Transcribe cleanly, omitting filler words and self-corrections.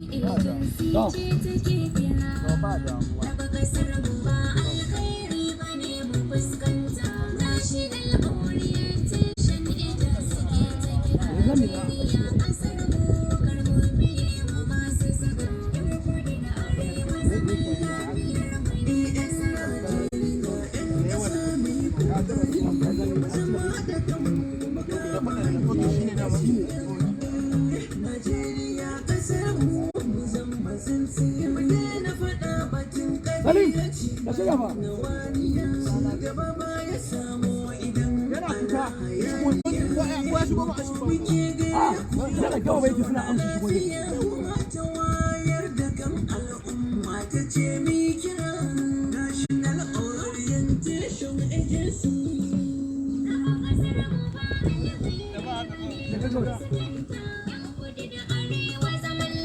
To. To, ba damuwa. Salim, ka shirya fa. Yana fita. Ko ya shigo ba a shigo. Ah, yana gama baiti suna amsa shigo ne.